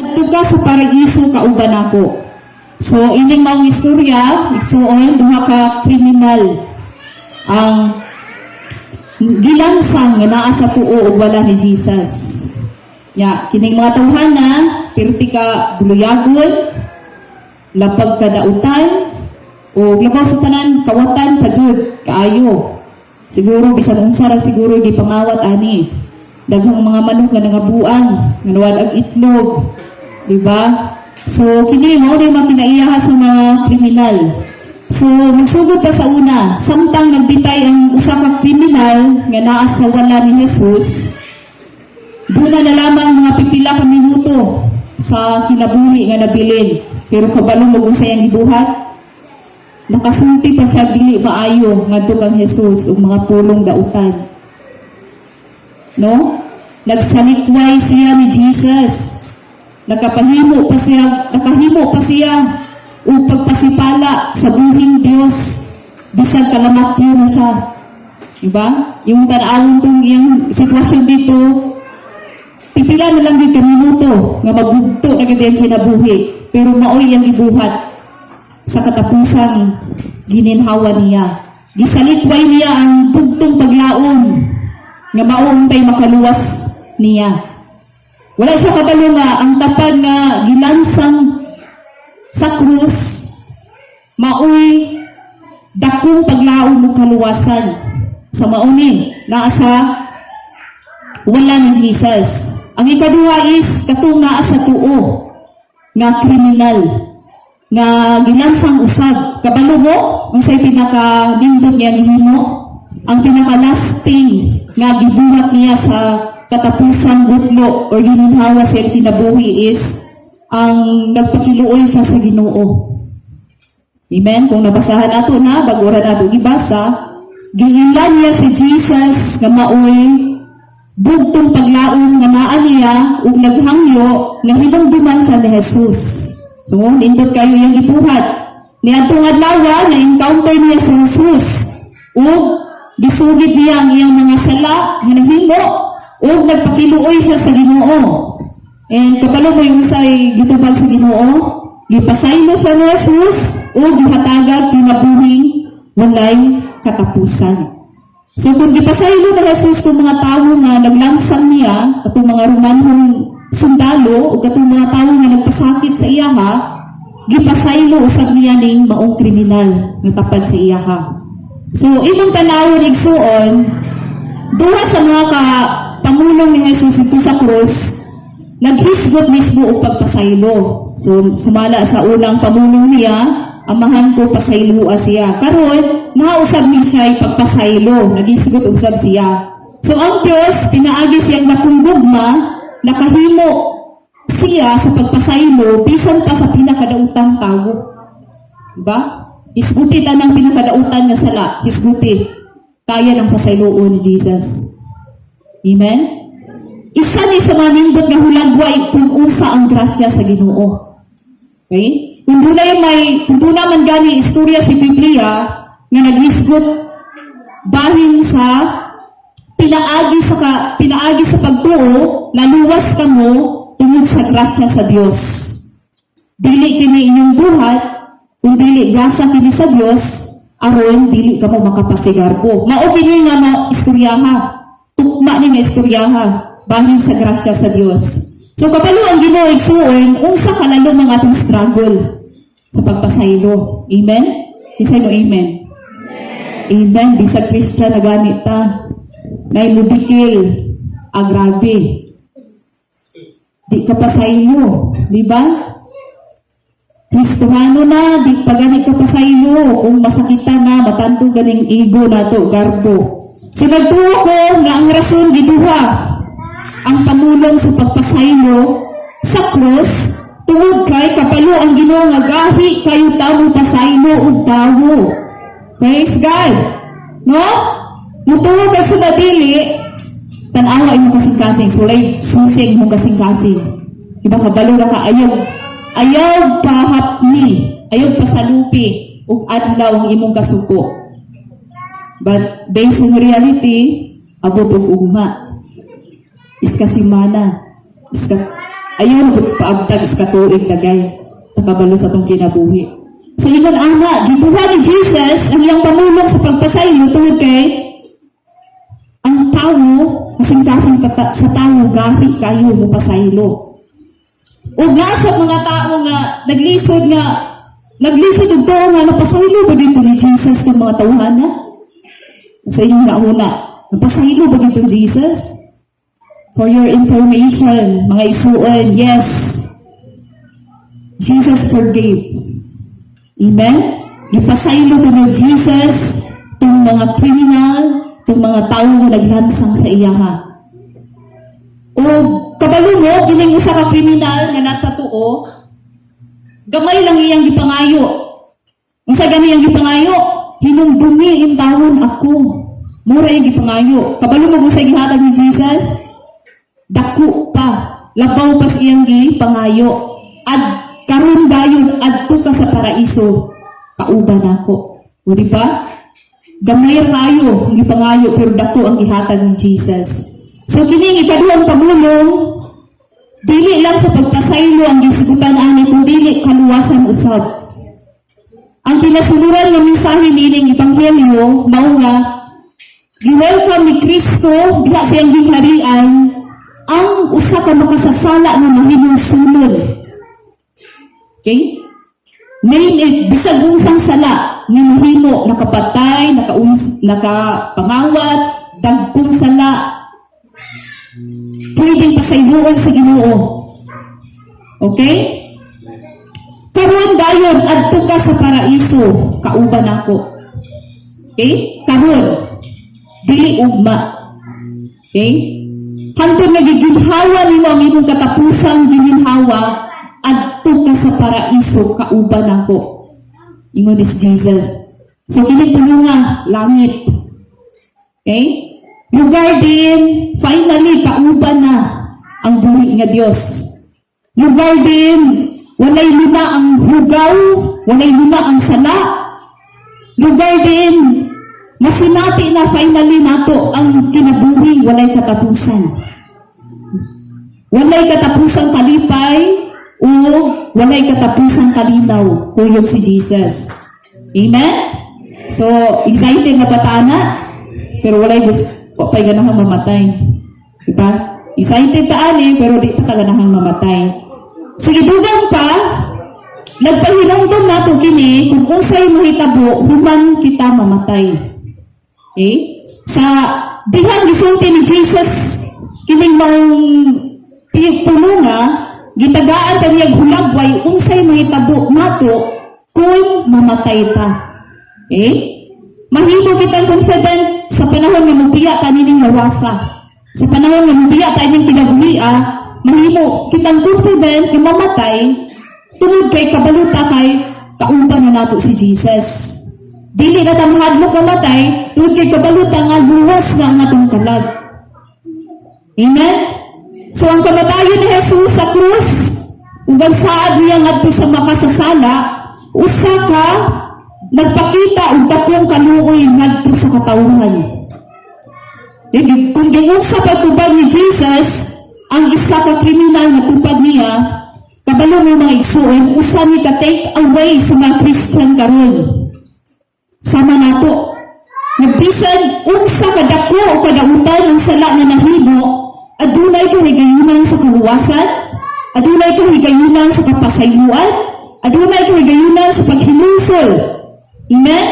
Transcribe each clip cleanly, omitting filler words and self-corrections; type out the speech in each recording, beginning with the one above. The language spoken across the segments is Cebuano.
Adto ka sa paraiso kauban nako." So ining maong istorya, igsuon, duha ka kriminal ang gilansang nga naa sa tuo ug wala ni Jesus. Nya, kining mga tawhana, pirti ka buluyagon, lapag kadautan, o labaw sa tanan, kawatan pa jud kaayo. Siguro bisan unsa ra siguro gipangawat ani. Daghang mga manok nga nangabuang, nga nawad-ag itlog, di ba? So kini mao ni mga kinaiyaha sa mga kriminal. So magsugod ta sa una, samtang nagbitay ang usa ka kriminal nga naa sa wala ni Jesus, duna na lamang mga pipila ka minuto sa kinabuhi nga nabilin. Pero kabalo mo kung sa iyang gibuhat? Nakasulti pa siya dili maayo ngadto kang Jesus ug mga pulong dautan. No? Nagsalikway siya ni Jesus. Nakapahimo pa siya, nakahimo pa siya ug pagpasipala sa buhing Dios bisag kalamatyo na siya. Diba? Yung tan-awon tong iyang sitwasyon dito, pipila na lang dito minuto nga mabugto na gid ang kinabuhi. Pero maoy iyang gibuhat sa katapusang gininhawa niya. Gisalikway niya ang bugtong paglaom nga mao untay makaluwas niya. Wala siya kabalo nga ang tapad nga gilansang sa krus maoy dakong paglaom mo kaluwasan sa mauni naa sa wala ni Jesus. Ang ikaduha is katong naa sa tuo nga kriminal nga gilansang usab. Kabalo mo unsay pinaka nindot niya gihimo? Ang pinaka last thing nga gibuhat niya sa katapusang gutlo or gininhawa sa iyang kinabuhi is ang nagpakiluoy siya sa Ginoo. Amen? Kung nabasahan nato na, bago ra nato gibasa, giilan niya si Jesus nga maoy bugtong paglaom nga naa niya ug naghangyo nga hinumduman siya ni Jesus. So, nindot kayo iyang gibuhat. Niadtong adlaw na encounter niya si Jesus ug gisugid niya ang iyang mga sala nga nahimo ug nagpakiluoy siya sa Ginoo. And kabalo mo yung unsay gitubag sa Ginoo? Gipasaylo siya ni Jesus ug gihatagag kinabuhing walay katapusan. So kung gipasaylo ni Jesus itong mga tawo nga naglansang niya, atong mga Romanhong sundalo, ug katong mga tawo nga nagpasakit sa iyaha, gipasaylo usab niya ning maong kriminal nga tapad sa iyaha. So imong tanawon, igsuon, duha sa mga ka pamulong ni Jesus ito sa krus, naghisgot mismo og pagpasaylo. So sumala sa unang pamulong niya, "Amahan ko, pasayloa siya." Karon, nausab ni siya pagpasaylo, naghisgot usab siya. So ang Dios pinaagi siyang dakong gugma, nakahimo siya sa pagpasaylo bisan pa sa pinakadautang tawo. Diba? Hisguti tanang pinakadautan nga sala, hisguti. Kaya ng pasayloon ni Jesus. Amen? Isa ni sa mga nindot nga hulagway kung unsa ang grasya sa Ginoo. Okay? Kung duna man gani istorya si Biblia nga naghisgot bahin sa pinaagi sa pagtuo, naluwas kamo tungod sa grasya sa Dios. Dili kini inyong buhat, kung dili gasa kini sa Dios aron dili kamo makapasigarbo. Mao kini nga mga istoryaha. Tukma ni nga istoryaha bahin sa grasya sa Dios. So kabalo ang Ginoo, igsuon, unsa kalalom ang atong struggle sa pagpasaylo. Amen? Isay mo amen. Amen. Bisag Christian na gani ta. Nay mubikil. Ah, grabe. Di ka pasaylo. Di ba? Kristohano na, di pa gani ka pasaylo. Kung masakitan na, matandog ganing ego nato, garbo. So nagtuo ko nga ang rason giduha ang pamulong sa pagpasaylo sa krus tungod kay kabalo ang Ginoo nga gahi kayo ta mo pasaylo og tawo. Praise God. No? Mutuo kag sa dili, tan-awa imong kasing-kasing, sulay susi imong kasing-kasing. Iba kabalo ra ka ayaw ayaw pahapni, ayaw pasalupi ug adlaw ang imong kasuko. But based on reality, abot og ugma. Iska simana, iska Ayaw na pud paabtag sa katuig dagay. Takabalo sa atong kinabuhi. So ingon ana, giduha ni Jesus ang iyang pamulong sa pagpasaylo tungod kay ang tawo, kasing-kasing sa tawo, gahi kayo mo pasaylo. Ug nasa mga tao nga naglisod og tuo nga napasaylo ba dito ni Jesus ng mga tawhana? Sa inyong nauna, napasaylo ba dito Jesus? For your information, mga isuon, yes. Jesus forgave. Amen? Gipasaylo to ni Jesus itong mga criminal, itong mga tao nga naglansang sa iyaha. O kabalo mo, kining usa ka kriminal nga nasa tuo, gamay lang iyang gipangayo. Unsa gani iyang gipangayo? "Hinumdumi intawon ako." Mura iyang gipangayo. Kabalo mo kung sa gihatag ni Jesus? Dako pa. Labaw pa sa iyang gipangayo. "At karon dayon adto ka sa paraiso. Kauban nako." O, di ba? Gamay ra kayo ang gipangayo pero dako ang gihatag ni Jesus. So kining ikaduhang pamulong, dili lang sa pagpasaylo ang gisgutan ani kun dili kaluwasan usab. Ang kinasuluran nga mensahe nining ebanghelyo mao nga gi-welcome ni Kristo diha sa iyang gingharian ang usa ka makasasala nga mahinulsulon. Okay? Name it, bisag unsang sala nga mahimo, nakapatay, nakapangawat, dagkong sala, pwedeng pasayloon sa Ginoo. Okay? "Karon dayon adto ka sa paraiso, kauban nako." Okay? Karon, dili ugma. Okay? Hantod nga giginhawa nimo ang imong katapusang gininhawa, adto ka sa paraiso, kauban nako. Ingon is Jesus. So kini pulunga langit. Okay? Lugar din, finally, kauban na ang buhi nga Dios. Lugar din, walay luna ang hugaw, walay luna ang sala. Lugar din, masinati na finally nato ang kinabuhi, walay katapusan. Walay katapusang kalipay o walay katapusang kalinaw, kuyog si Jesus. Amen? So, excited na ba ta na? Pero walay gusto, wa pa'y ganahang mamatay. Diba? Excited ta ani, pero di pa ta ganahang mamatay. Sige, dugang pa, nagpahinumdum nato kini kung unsay mahitabo human kita mamatay. Okay? Sa dihang gisulti ni Jesus kining maong pulunga, gitagaan ta niya hulagway unsay mahitabo nato kung mamatay ta. Okay? Mahimo kitang confident sa panahon nga mobiya ta nining lawasa. Sa panahon nga mobiya ta ining kinabuhia, mahimo kitang confident nga mamatay tungod kay kabalo ta kay kauban na nato si Jesus. Dili na ta mahadlok mamatay tungod kay kabalo ta nga luwas na ang atong kalag. Amen? So ang kamatayon ni Jesus sa krus ug ang saad niya ngadto sa makasasala, usa ka nagpakita og dakong kaluoy ngadto sa katawhan. Kung giunsa pagtubag ni Jesus ang isa ka kriminal nga tupad niya, kabalo mo, mga igsuon, usa ni ka take away sa mga Christian karon. Sama nato. Nagbisan unsa kadako o kadautan ang sala nga nahimo, adunay kahigayunan sa kaluwasan, adunay kahigayunan sa kapasayloan, adunay kahigayunan sa paghinulsol. Amen?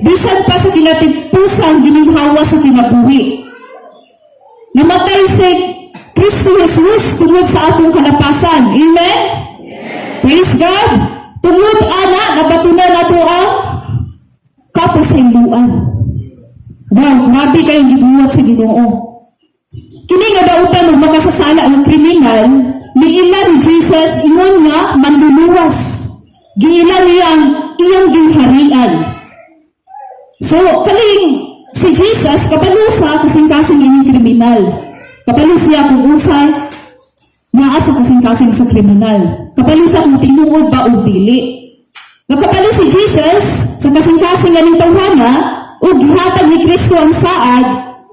Bisan pa sa kinatibusang gininhawa sa kinabuhi. Namatay si Kristo Jesus tungod sa atong kalapasan. Amen? Praise God! Tungod ana, nabatunan nato ang kapasayloan. Wow, grabe kayong gibuhat sa Ginoo. Kini nga dautan og makasasala ang kriminal, niila ni Jesus ingon nga manluluwas. Giila niya ang iyang gingharian. So, kaling si Jesus, kabalo sa kasing-kasing ining kriminal. Kabalo siya kung unsay naa sa kasing-kasing sa kriminal. Kabalo siya kung tinuod ba o dili. Nakabalo si Jesus sa kasing-kasing aning tawhana o gihatag ni Kristo ang saad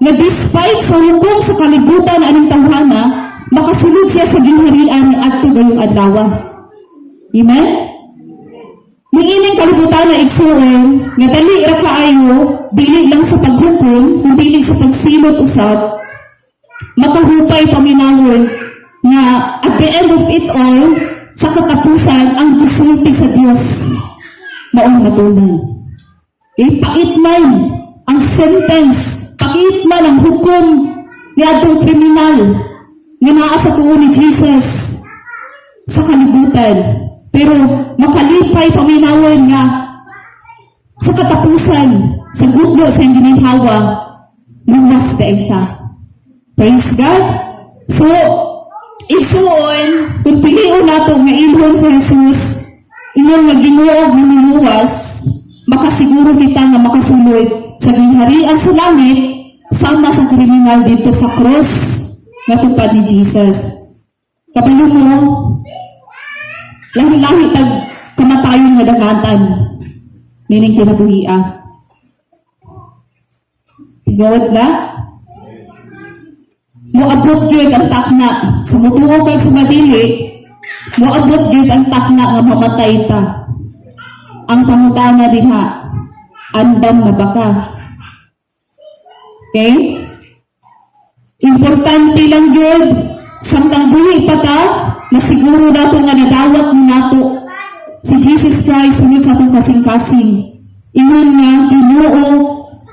nga despite sa hukom sa kalibutan aning tawhana, Makasulod siya sa gingharian adto gayong adlaw. Amen? Niining kalibutan na, igsuon, nga dali ra kaayo, dili lang sa paghukom, kun dili sa pagsilot usab, makahupay paminawon nga at the end of it all, sa katapusan, ang gisulti sa Dios maong natuman. Eh, pait man ang sentence, pait man ang hukom ni atong kriminal nga naa sa tuo ni Jesus sa kalibutan. Pero makalipay paminawon nga sa katapusan, sa gutlo sa iyang gininhawa, luwas dahil siya. Praise God. So, igsuon, kung pilion nato nga ilhon sa Jesus, ingon nga Ginoo ug Manluluwas, makasiguro kita nga makasulod sa gingharian sa langit sama sa kriminal dito sa cross nga tupad ni Jesus. Kabalo mo, lahi-lahi tag kamatayon nga dangatan nining kinabuhia. Tinuod na? Moabot gyud ang takna sa mutuo kag sa madili, moabot gyud ang takna nga mamatay ta. Ang pangutana diha, andam na ba ka? Okay? Importante lang gyud samtang buhi pa ta, na siguro nato nga nadawat ni nato si Jesus Christ sunod sa atong kasing-kasing. Ingon nga Ginoo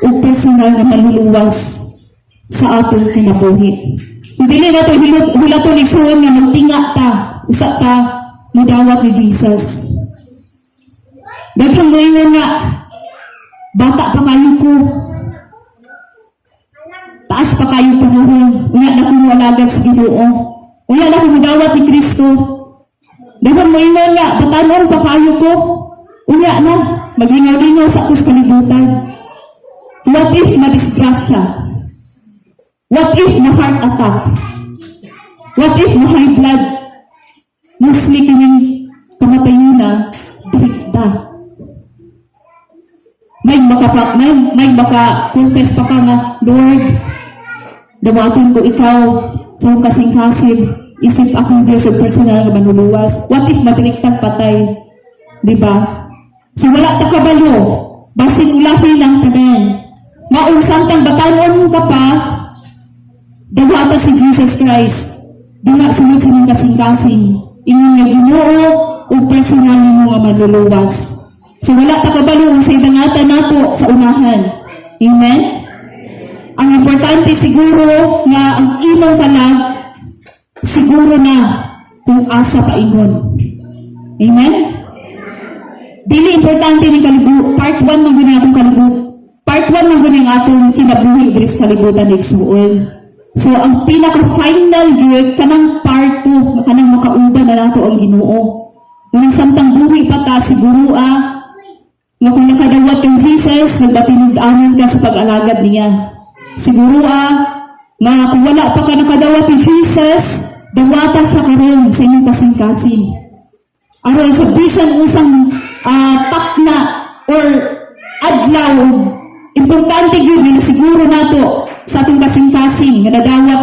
ug personal nga Manluluwas sa atong kinabuhi. Dili nato hilot hulaton, igsuon, nga magtinga ta, usa ta mudawat ni Jesus. Daghang moingon nga bata pa kayo ko. Taas pa kayo panahon. Unya na ko moalagad sa Ginoo. Unya na ko mudawat ni Kristo. Daghang moingon nga batanon pa kayo ko. Unya na maglingaw-lingaw sa akong kalibutan. What if madisgrasya? What if ma-heart attack? What if ma-high blood? Mostly kining kamatayuna, direkta. May maka confess pa ka nga, "Lord, dawaton ko ikaw sa akong kasing-kasing, isip akong Diyos ug personal nga Manluluwas." What if madirektang patay? Di ba? So wala ta kabalo, basin ulahi lang tanan. Maong samtang batanon ka pa, dawata si Jesus Christ. Diha sunod sa imong kasing-kasing. Ingon nga Ginoo ug personal nimo nga Manluluwas. So wala ta kabalo kung sa idangatan nato sa unahan. Amen? Ang importante siguro nga ang imong kalag siguro na kung asa paingon. Amen? Dili importante ni kalibu part 1 man gud atong kalibut. Part 1 man gud ang atong kinabuhi diri sa kalibutan, igsuon. So ang pinaka final gyud kanang part 2, kanang makauban na nato ang Ginoo. Ngunang samtang buhi pa ta, siguro nga kung nakadawat kang Jesus, nagmatinud-anon ka sa pag-alagad niya. Siguro nga kung wala pa ka nakadawat ni Jesus, dawata siya karon sa inyong kasing-kasing. Aron sa bisan usang takna or adlaw, importante gyud nga siguro nato sa atong kasing-kasing nga nadawat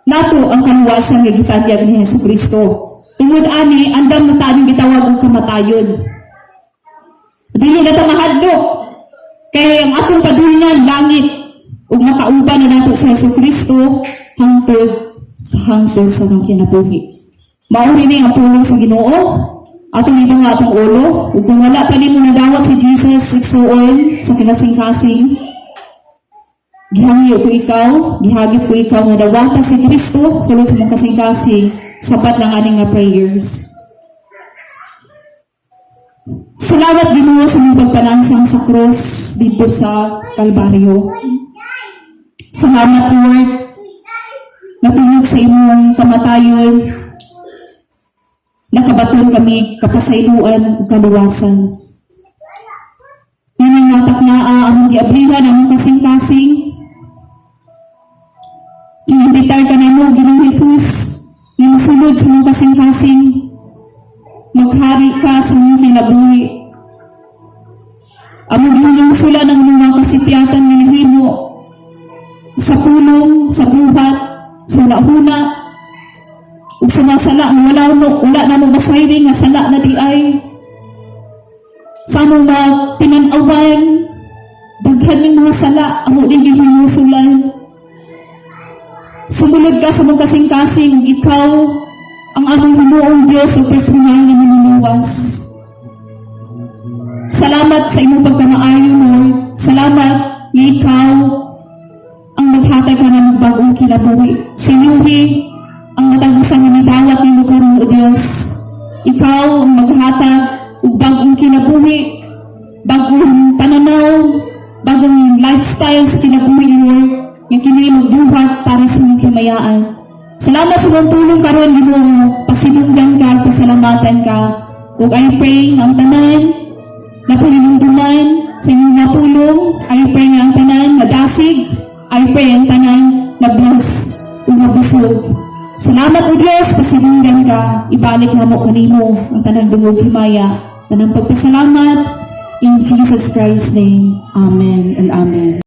nato ang kaluwasan nga gitanyag ni Hesus Kristo. Tungod ani, andam na ta aning gitawag og kamatayon. Dili na ta mahadlok. Kay ang atong padulngan langit ug makauban na nato sa Hesus Kristo hangtod sa hangtod sa atong kinabuhi. Mao ni ang pulong sa Ginoo. Atong idunga atong ulo ug kung wala pa nimo nadawat si Jesus, igsuon, sa kinasing-kasing, gihangyo ko ikaw, gihagit ko ikaw nga dawata si Kristo sulod sa imong kasing-kasing, sabat lang ani nga prayers. Salamat, Ginoo, sa imong pagpanansang sa cross dito sa Kalbaryo. Salamat, Lord, na tungod sa imong kamatayon, nakabaton kami kapasayloan ug kaluwasan. Nining matak naa among giabrihan among kasing-kasing. Giimbitar ka namo, Ginoong Jesus, nga mosulod sa among kasing-kasing. Maghari ka sa among kinabuhi. Among gihinungsulan ang among mga kasipyatan nga nahimo sa pulong, sa buhat, sa hunahuna. mga sala nga wala no, wala na mo masayri nga sala na diay. Sa among mga tinan-awan, daghan ng mga sala, amo din gihinusulan. Sumulod ka sa among kasing-kasing, ikaw ang among himuong Diyos o personal nga manluluwas. Salamat sa imong pagkamaayo, Lord. Salamat nga ikaw ang maghatag ka ng bagong kinabuhi. Sinuhi ang matag usa nga midawat nimo karon, O Dios. Ikaw ang maghatag og bagong kinabuhi, bagong pananaw, bagong lifestyle sa kinabuhi, Lord, nga kini magbuhat para sa imong himayaan. Salamat sa imong pulong karon, Ginoo. Pasidunggan ka, pasalamatan ka. Ug I pray nga ang tanan na pahinumduman sa inyong nga pulong. I pray nga ang tanan na dasig. I pray ang tanan na bless ug mabusog. Salamat, O Dios, pasidunggan ka. Ibalik namo kanimo ang tanang dungog, himaya, tanang pagpasalamat. In Jesus Christ's name, Amen and Amen.